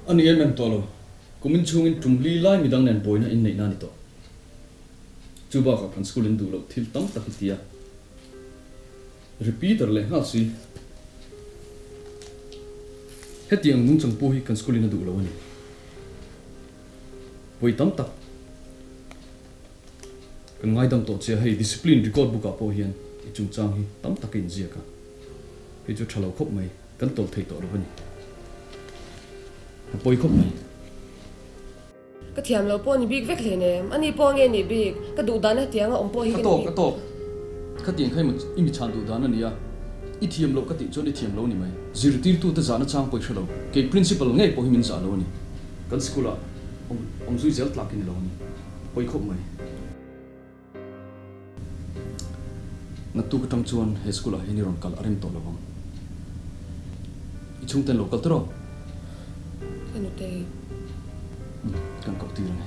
A ni em em tawh lo. Kumin chhungin tum li lai midang nen buaina inneihna a ni tawh. Chu bakah kan school in duh loh thil tam tak hi ti a. Repeater leh nghal si. Hetiang nungchang pawh hi kan school in a duh lo a ni. Vawi tam tak kan ngaidam tawh che a, hei discipline record book ah pawh hian i chungchang hi tam tak a inziak a, hei chu tha lo khawp mai, kan tawlh thei tawh lo a ni. A pawi khawp mai. Ka thiam lo pawh ni bik vek hle nem, ani pawh nge nih bik, ka duh dan hetiang a awm pawh hi ka ni bik. A tawk, a tawk. Khatiang kha i mi chhan duh dan a ni a, i thiam loh ka tih chuan i thiam lo ni mai. Zirtirtute zahna chang pawh i hre lo, kei principal ngei pawh hi min zah lo a ni. Kan school ah awm awm zui zel tlak i ni lo a ni. Pawi khawp mai. Naktuk atang chuan he school ah hian i rawn kal a rem tawh lo ang. I chhungten lo kal tawh. Ka nutei. Umm, kan koh tir a ni.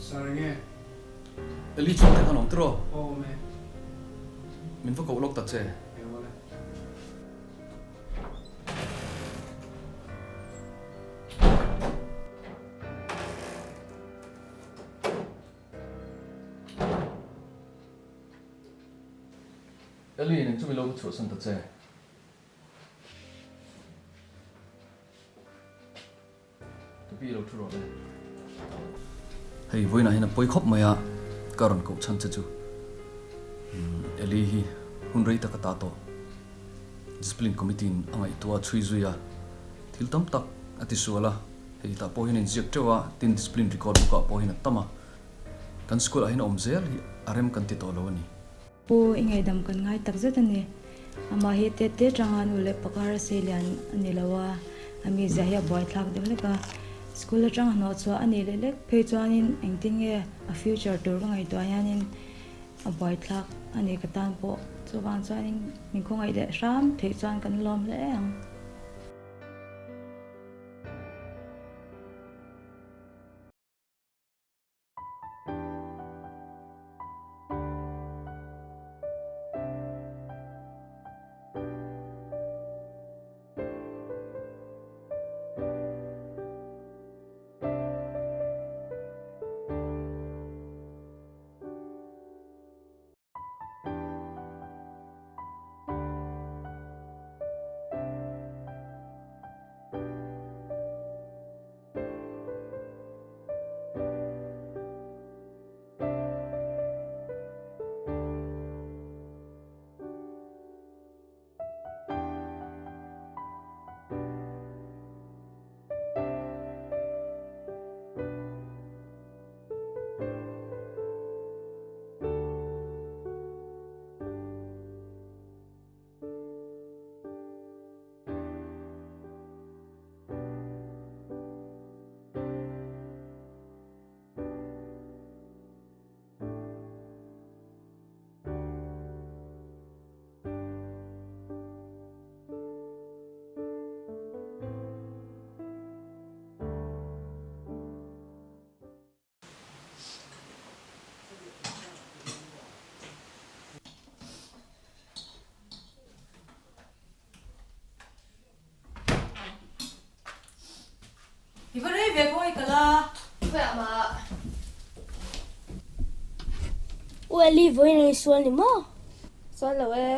Sir enge? Eli chhungte khan awm tawh. Aw awm e. Min va koh lawk ta che. Engawle. Eli, nang chu mi lo va chhuahsan ta che. Ka pi lo thu rawh le. Hei vawiinah hian a pawi khawp mai a, ka rawn koh chhan che chu. Eli hi hun rei tak a ta tawh. Discipline Committee in a ngaihtuah a chhui zui a, thil tam tak a ti sual a, hei tah pawh hian a inziak teuh a, tin discipline record book ah pawh hian a tam a. Kan school ah hian a awm zel hi a rem kan ti tawh lo a ni. Pu, i ngaihdam kan ngai tak zet a ni. Amah hi tet te tanga nu leh pakar a sei lian a ni lo a, a mizia hi a buaithlak deuh hlek a. School atanga hnawh chhuah a nih leh lek phei chuanin engtin nge a future tur ka ngaihtuah hianin a buaithlak a ni ka tan pawh. Chuvang chuanin min khawngaih leh hram theih chuan kan lawm hle ang. I va rei ve khawi kal a. Khawiah mah. U Eli vawiin ei sual ni maw? Sual lo e,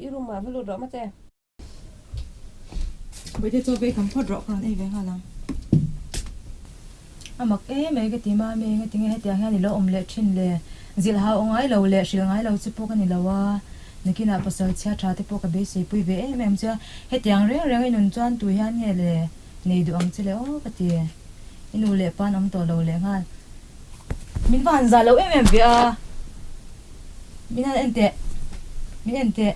i room ah va lut rawh mate. Bawihte chaw vei kham phawt rawh ka rawn ei ve nghal ang. A mak em mai ka ti mami, ngatinge hetiang hian i lo awm leh thin le? Zilh hau ngai lo leh hrilh ngai lo che pawh ka ni lo a, nakinah pasal chhia tha te pawh ka beisei pui ve em em che a, hetiang reng reng i nun chuan tu hian nge le nei duh ang che le aw ka ti. I nu leh pa an awm tawh lo leh nghal. Min va han zah lo em em ve a, min han en teh, min en teh.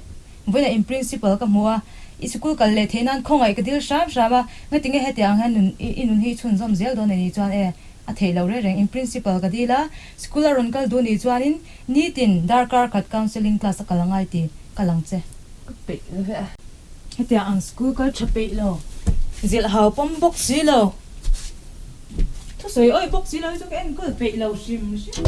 Vawiinah in principal ka hmu a, i sikul kal leh theih nan khawngaih ka dil hram hram a, ngatinge hetiang ang hian nun i nun hi i chhunzawm zel dawn a nih chuan e, a theih loh reng reng. In principal ka dil a, sikul a rawn kal duh nih chuanin nitin darkar khat counselling class a kal angai tih ka lang che. Ka peih lo ve a. Hetiang ang sikul kal tha peih lo, zilh hau pawm bawk si lo, thusawi awih bawk si lo hi chu ka enkawl peih lo hrim hrim.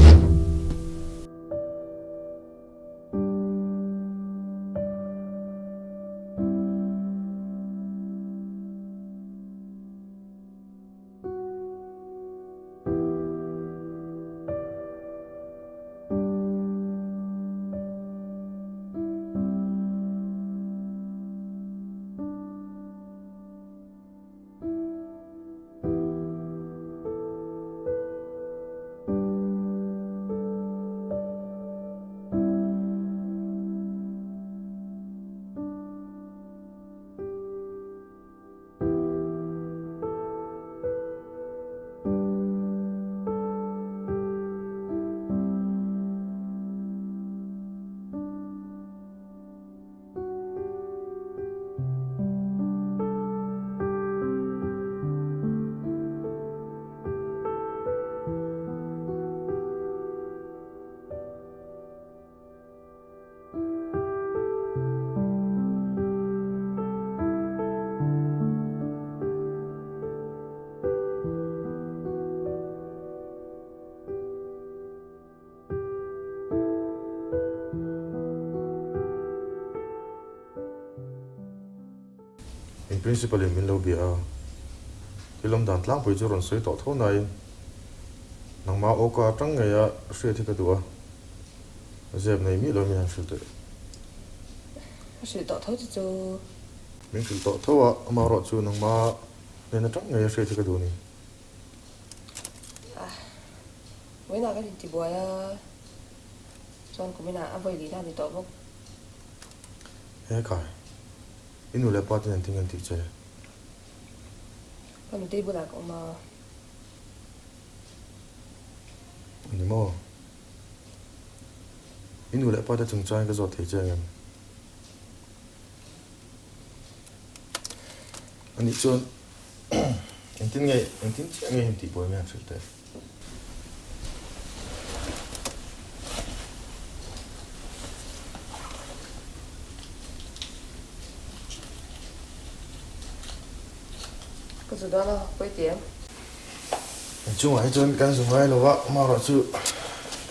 In principal in min lo bia a, thil awm dan tlangpui chu rawn sawi tawh tho nain nangmah awka atang ngeia hriat hi ka duh a, zep nei miah lo min han hrilh teh. Ka hrilh tawh tho che chu. Min hrilh tawh tho a, amaherawh chu nangmah hnen atang ngeia hriat hi ka duh a ni. Ah, vawiinah kan intibuai a, chuan kuminah a vawi lihna a ni tawh bawk. He khai, i nu leh pa te nen thing an tih che? Ka nutei bulah ka awm a. A ni maw? I nu leh pa te chungchangin ka zawt thei che ang em? A nih chuan engtin nge, engtin chiah nge heng tihbuai mai han hrilh teh? Ka zu dawn a, pawi ti em? Inchungah hi chuan kan zu ngai lo va, amaherawh chu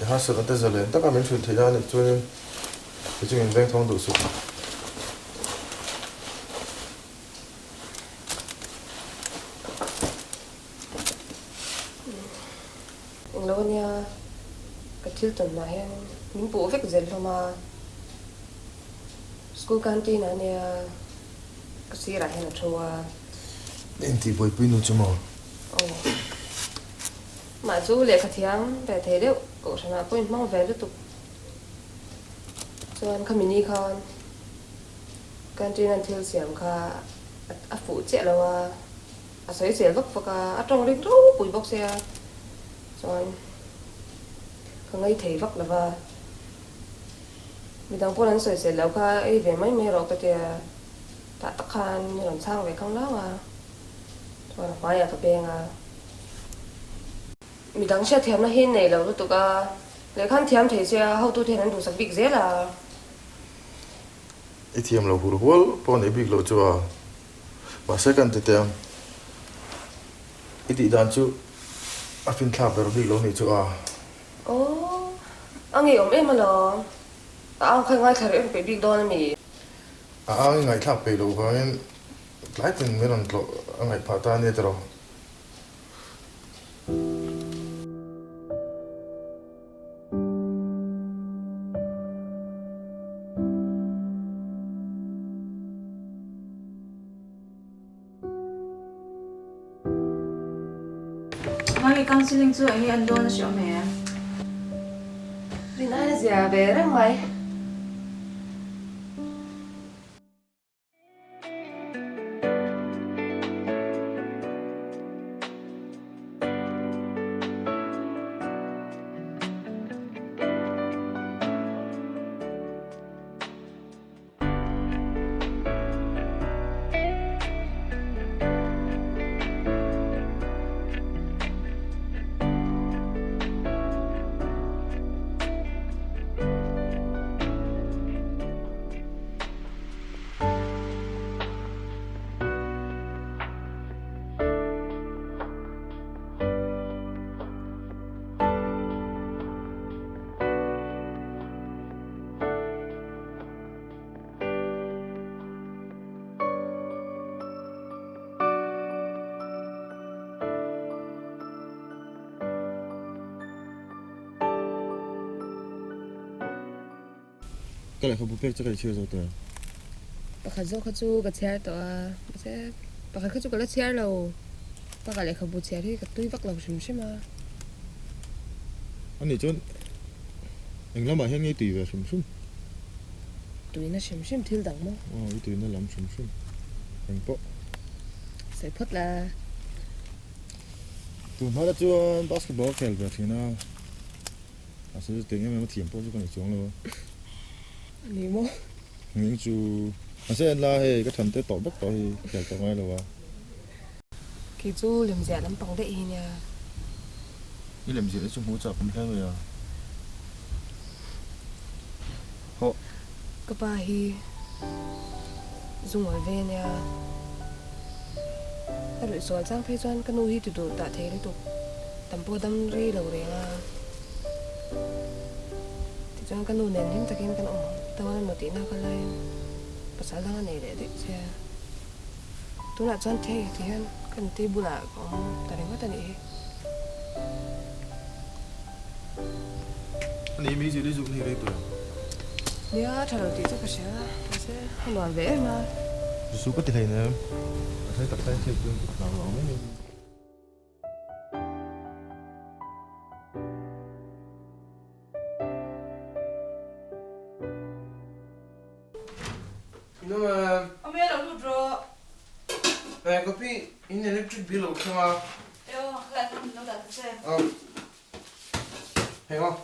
i harsatna te zalen taka min hrilh theih a nih chuanin kei chu min veng thawng duh suh. Englo ania, ka thil tawnah hian min puh vek zel hlawm a, school canteen ah ania ka sirah hian a thu a. Engtih buaipui nu chu maw? Aw, mah chu lehkha thiam ve thei deuh kohhranah pawh inhmang ve lutuk chuan khami ni khan canteen an thil siam kha a fuh chiah lo a. A sawi sel vak vak a, a tawng ring ropui bawk sia chuan ka ngei thei vak lo va, midang pawn an sawi sel loh kha ei ve mai mai rawh ka tia, tah tak khan min rawn chhang ve khang lang a, chuan a hmaiah ka beng a. Midang hriatthiamna hi nei lo lutuk a, lehkha an thiam thei sia hotute hian an duhsak bik zel a. I thiam lo hur hual pawh nei bik loh chu a. Mahse kan ti teh ang, i tih dan chu a finthlak ber bik lo nih chu a. Aw, a ngeiawm em alawm. A ang kha i ngaithla reng peih bik dawn a mi? A ang i ngaihthlak peih loh vangin tlai tin min rawn tlawh a ngaih phah ta a nia tiraw? Mami counselling chu enge an dawn a hre awm e? Rin aia zia ve reng mai. Ka lehkhabu pek chu ka inchhiar zo tawh em? Pakhat zawk kha chu ka chhiar tawh a, mahse pakhat kha chu ka la chhiar lo. Bakah lehkhabu chhiar hi ka tui vak lo hrim hrim a. Ani chuan eng lamah hian nge i tui ve hrim hrim? Tuina hrim hrim thil dang maw? Aw, i tuina lam hrim hrim eng pawh. Sawi phawt la. Tun hmata chuan basketball ka khel ve thin a, mahse chutiang em em a thiam pawh chu ka nei chuang lo a. A ni maw? Eng chu mahse en la hei ka than te tawh vek tawh hi khel tawh ngai lo a. Kei chu lemziah lampang daih hi nia. I lemziah te chu hmuh chak awm hle mai a. Hawh. Ka pa hi zungawi ve nia. A ruih sual chang phei chuan ka nu hi ti duh dah thei lutuk. Tam pawh dam rei lo reng a. Tichuan ka nu nen hlim takin kan awm dawn emaw tihna ka laiin pasal dang a nei leh daih che a. Tunah chuan thei ti hian ka nutei bulah ka awm ta ringawt a nih hi. A ni, mei zir i zuk na hi rei tawh em? Nia, tha lo tih chu ka hria a, mahse a nuam ve em a. Zu ka ti hleinem, a thai tak tain thil chu ka hlau lo ang mai mai. Awm e, lo lut rawh. Eh, ka pi, in electric bill lo thleng a. E aw, ka lah lo dah ta che. Aw. Hei aw.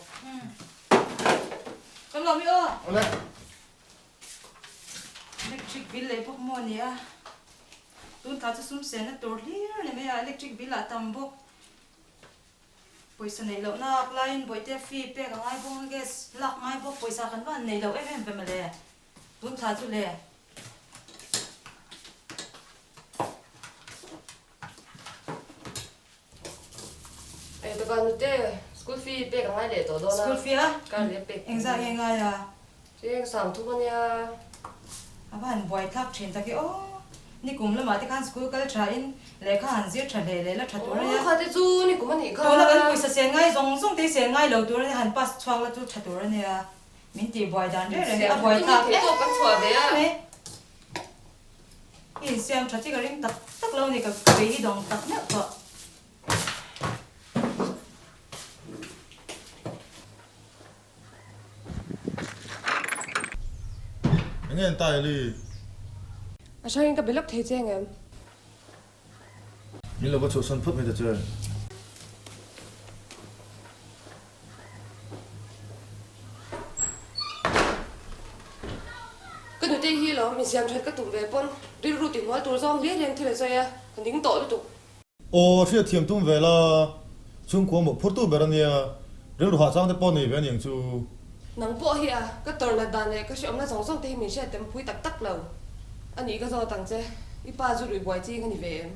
Kan lawm i aw. Awle. Electric bill leh bawk maw ni a. Tun thla chu sum senna tur hlir ni mai a, electric bill ah tam bawk. Pawisa neih loh nak laiin bawihte fee pek a ngai bawk a, gas lak ngai bawk, pawisa kan van nei loh em em ve mawle. Tun thla chu le. Eng taka nute school fee pek a ngai leh tawh dawn a. School fee a? Kar leh pek. Engzah nge ngai a? Cheng 30 a nia. A va han buai thlak thin tak e aw. Nikum lamah te khan school kal tha in lehkha han zir tha hle leh la tha tur a nia. Aw kha te chu nikum a nih kha. Tuna kan pawisa sen ngai zawng zawng te hi sen ngai lo tur a nia, han pass chhuak la chu tha tur a nia. Min tih buai dan reng reng a buai thlak em mai. I insiam tha chi ka ring tak tak lo ni ka bei hi dawng tak meuh tawh. Enge an tai ali? A hrangin ka be lawk thei che angem? Min lo va chhuahsan phawt mai ta che. Ka nute hi lo min siam that ka tum ve pawn rilru ti hmual tur zawng hliah hliah thil a sawi a, ka ning tawh lutuk. Aw, hriatthiam tum ve la, chhungkua mawh phurtu ber a nia, rilru hah chang te pawh nei ve a niang chu. Nang pawh hi a, ka tawrh dan leh ka hreawmna zawng zawng te hi min hriat tem pui tak tak lo. A nih ka zawt ang che, i pa zu rui buai ching a ni ve em?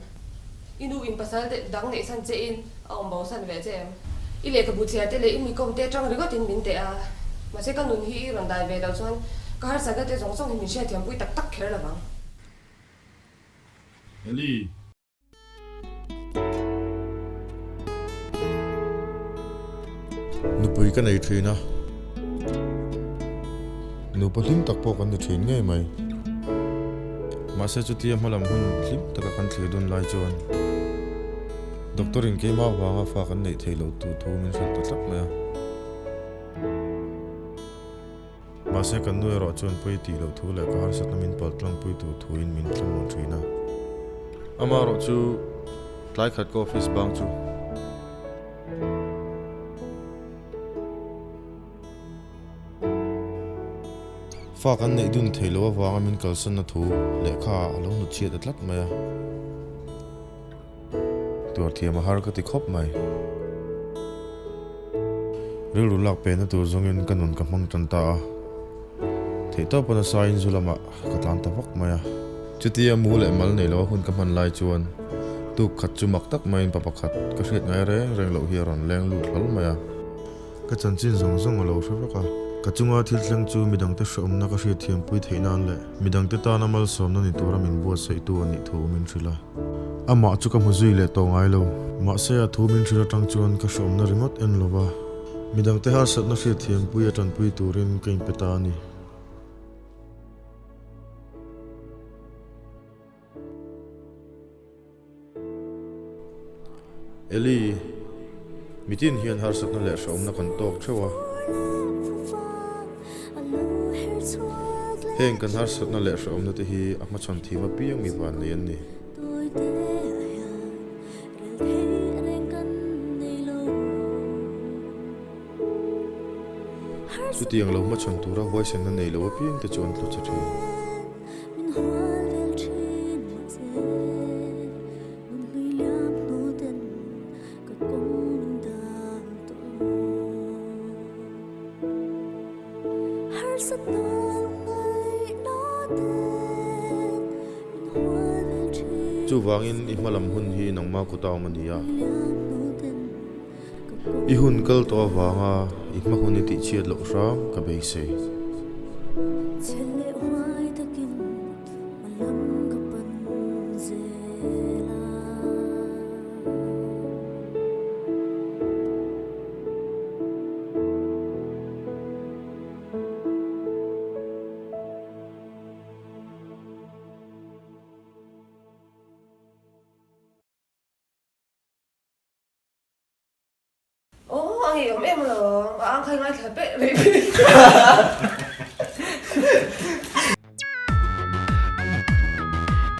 I nu in pasal dang neih san che in a awm bo san ve che em? I lehkhabu chhia te leh i mikawm te atang ringawt in min teh a, mahse ka nun hi i rawn dai ve lo chuan ka harsatna te zawng zawng hi min hriatthiam pui tak tak kher lo vang. Eli. Nupui ka nei thin a, nupa hlim tak pawh kan ni thin ngei mai. Mahse chutia hmalam hun hlim taka kan thlir dawn lai chuan Doctor in keimah vanga fa kan neih theih loh tur thu min hrilh ta tlat mai a. Mahse kan nu erawh chuan pawi tih loh thu leh ka harsatna min pal tlangpui tur thuin min thlamuan thin a. Amaherawh chu tlai khat ka office bang chu. Fa kan neih dun theih loh avanga min kalsanna thu lehkha a lo hnutchhiat ta tlat mai a. Tuar thiam a har ka ti khawp mai. Rilru lak pehna tur zawngin ka nun ka hmang tan ta a. Theihtawpa nasa in zu lamah ka tlan ta vak mai a. Chutia mu leh mal nei loa hun ka hman lai chuan tuk khat chu mak tak maiin pa pakhat ka hriat ngai reng reng loh hi a rawn leng lut hlawl mai a. Ka chanchin zawng zawng a lo hre vek a. Ka chunga thil thleng chu midangte hreawmna ka hriatthiampui theih nan leh midangte tana malsawmna ni tura min buatsaihtu a nih thu min hrilh a. Amah chu ka hmu zui leh tawh ngai lo. Mahse a thu min hrilh atang chuan ka hreawmna ringawt en lo va, midangte harsatna hriatthiampui a tanpui turin ka inpe ta a ni. Eli, mitin hian harsatna leh hrehawmna kan tawk theuh a. Heng kan harsatna leh hrehawmna te hi a hmachhawn thim apiang mi vannei an ni. Chutiang lo hmachhawn tura huaisenna nei lo apiang te chu an tlu che thin. Chuvangin i hmalam hun hi nangma kuta awm a ni a. I hun kal tawh avanga i hma hun i tihchhiat loh hram ka beisei. ngei awm em alawm, a ang kha i ngaithla peh rih peh.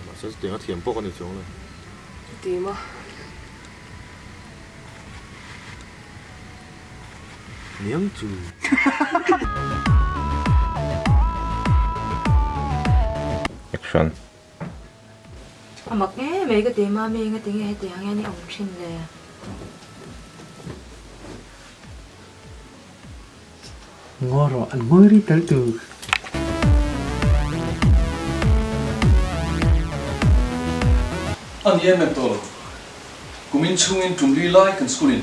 Mahse chutiang a thiam pawh ka ni chuang lo. Chuti maw? Niang chu. Action. A mak nge mai ka ti mami engati nge hetiang hian i awm thin le? Ngaw rawh an ngawi ri tel tu. A ni em em tawh lo. Kumin chhungin tum li lai kan school in.